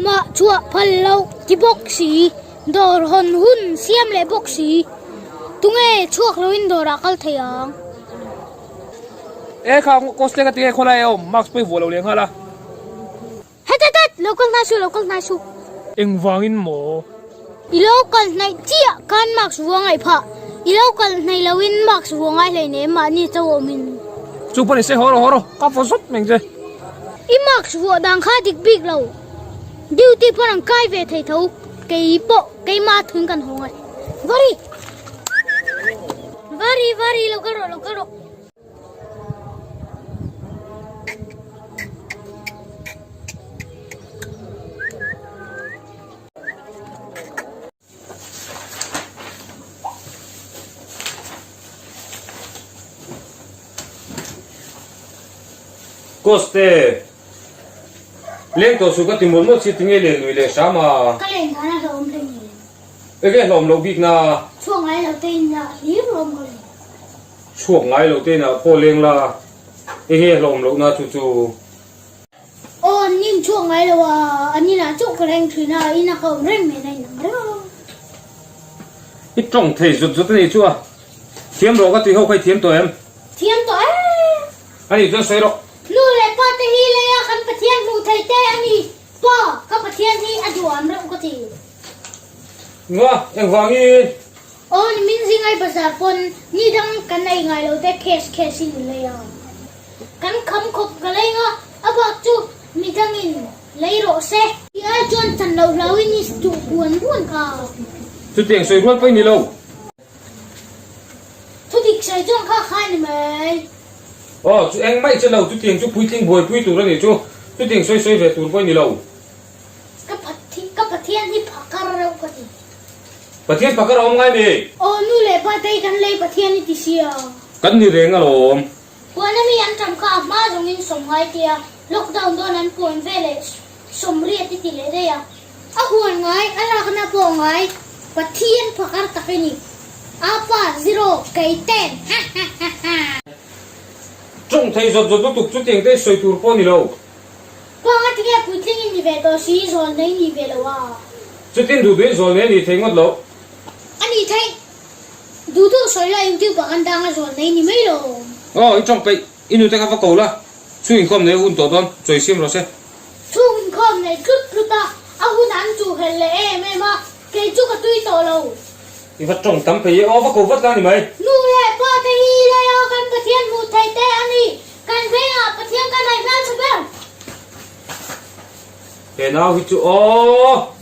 Tumah chhuah phal loh ti bawk si, dawr hawn hun siam leh bawk si. Tunge chhuak loin dawrah kal thei ang? E kha cosplay ka ti nge khawlai a awm mask pawh i vuah lo leh nghal a. Het het het! Lo kal hnai suh, lo kal hnai suh. Engvangin maw? I lo kal hnaih chiah khan mask vuah ngaih phah. I lo kal hnaih loin mask vuah ngai hleinem mahni cho awmin. Chu pawh ni se haw rawh haw rawh ka vaw zawt mai che. I mask vuah dan kha dik bik lo. Duty pawn an kai ve thei tho. Kei pawh keimah thun kan haw ngai. Vari! Vari vari lo kal rawh lo kal rawh. Koste, leng tawh suh ka ti mawlh mawlh chi tinge len lui leh hram a. Ka len dan a hlawm hle ni. Enge hlawm loh bik na? Chhuak ngai lo te in ah hlir rawm ka len. Chhuak ngai lo te in ah pawh leng la, enge hlawm loh na chu chu. Aw an nin chhuak ngai lo a, an inah chauh ka reng thin a, inah ka awm reng mai na inang reng a. I tawng thei zut zut a nih chu a, thiam rawh ka tih ho kha i thiam tawh em? Thiam tawh em? A nih chuan sawi rawh. Nu leh pa te hi leia kan Pathian hmuh thei te a ni, pa ka Pathian hi a duham reuh ka ti. Nga, engvangin? Aw ni min zingai bazar pawn ni dang kan ei ngai lo te cash cash in i lei a. Kan kham khawp ka lei nga, a bak chu mi dangin lei rawh se. Ti ai chuan chan lo hlau in i duh buan buan ka. Chutiang sawi rual pawh i ni lo. Thudik sawi chuan kha kha ni mai. Aw chu eng mai che lo, chutiang chu puitling buaipui tur a nih chu. Chutiang sawi sawi ve tur pawh i ni lo. Ka ka Pathian hi phakar reuh ka ti. Pathian phakar a awm ngai mi? Aw nu leh pa te hi kan lei Pathian i ti sia. Kan ni reng alawm. Puan ami an tam kha a hma zawngin sawm ngai tia lockdown dawn an puan ve leh sawmriat i ti leh daih a. A huan ngai, a lakna pawh ngai, Pathian phakar tak i ni. Apa zero kei ten ha ha ha ha. Tawng thei zawt zawt lutuk chutiang te sawi tur pawh a ni lo. Kawng a tinge puitling in ni ve tawh si, zawl nei ni ve lo a. Chutin duh duhin zawl nei a nih theih ngawt loh. A nih theih. Duh duh sawi la YouTube ah kan dang a zawl nei ni mai lo. Aw i tawng peih, i nute kha va ko la, chhung inkhawm nei a hun tawh dawn, chawi siam rawh se. Chhung inkhawm nei tlut tlut a, a hun an chuh helh leh em em a, kei chu ka tui tawh lo. I va tawng tam peih e, aw va ko vat la ni mai. Nu leh pa te hi lei a kan Pathian hmuh theih te a ni. Kan vengah Pathian kan aih hmel chhe ber. He nau hi chu aw.